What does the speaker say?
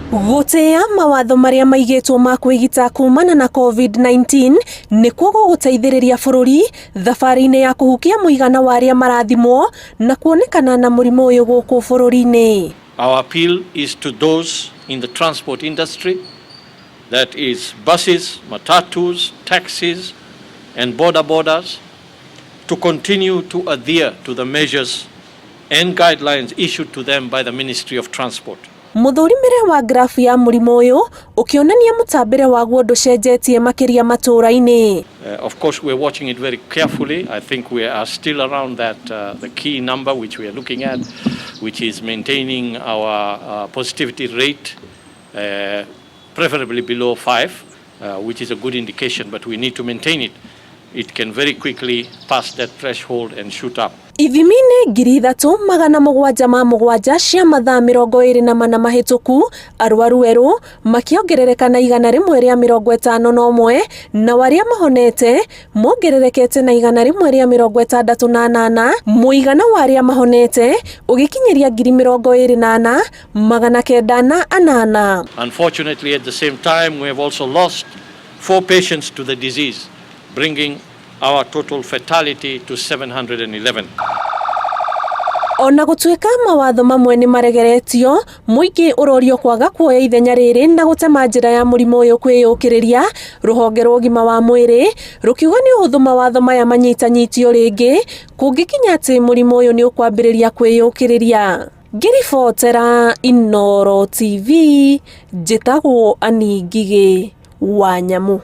Gũtĩĩa mawatho marĩa maigĩtwo ma kwĩgita kumana na COVID-19 nĩkuo gũgũteithĩrĩria bũrũri thabarĩ-inĩ ya kũhukia mũigana wa arĩa marathimwo na kuonekana na mũrimũ ũyũ gũkũ bũrũri-inĩ. Our appeal is to those in the transport industry, that is buses, matatus, taxis, and boda bodas, to continue to adhere to the measures and guidelines issued to them by the Ministry of Transport. Mũthũrimĩre wa grafu ya mũrimũ ũyũ ũkĩonania mũtambĩre waguo ndũcenjetie makĩria matũra-inĩ. Of course, we're watching it very carefully. I think we are still around that, the key number which we are looking at, which is maintaining our positivity rate, preferably below 5, which is a good indication, but we need to maintain it. It can very quickly pass that threshold and shoot up. Ithimi-inĩ 3707 cia mathaa 24 mahĩtũku, arwaru erũ makĩongerereka na 151, nao arĩa mahonete mongererekete na 168, mũigana wa arĩa mahonete ũgĩkinyĩria 24,908. Unfortunately, at the same time, we have also lost 4 patients to the disease, bringing our total fatality to 711. Ona gũtuĩka mawatho mamwe nĩ maregeretio, mũingĩ ũrorio kwaga kuoya ithenya rĩrĩ na gũtema njĩra ya mũrimũ ũyũ kwĩyũkĩrĩria. Rũhonge rwa ũgima wa mwĩrĩ rũkiuga nĩ ũhũthũ mawatho maya manyitanyitio rĩngĩ kũngĩkinya atĩ mũrimũ ũyũ nĩ ũkwambĩrĩria kwĩyũkĩrĩria. Ngĩribotera Inooro TV, njĩtagwo Annie Ngigĩ wa Nyamu.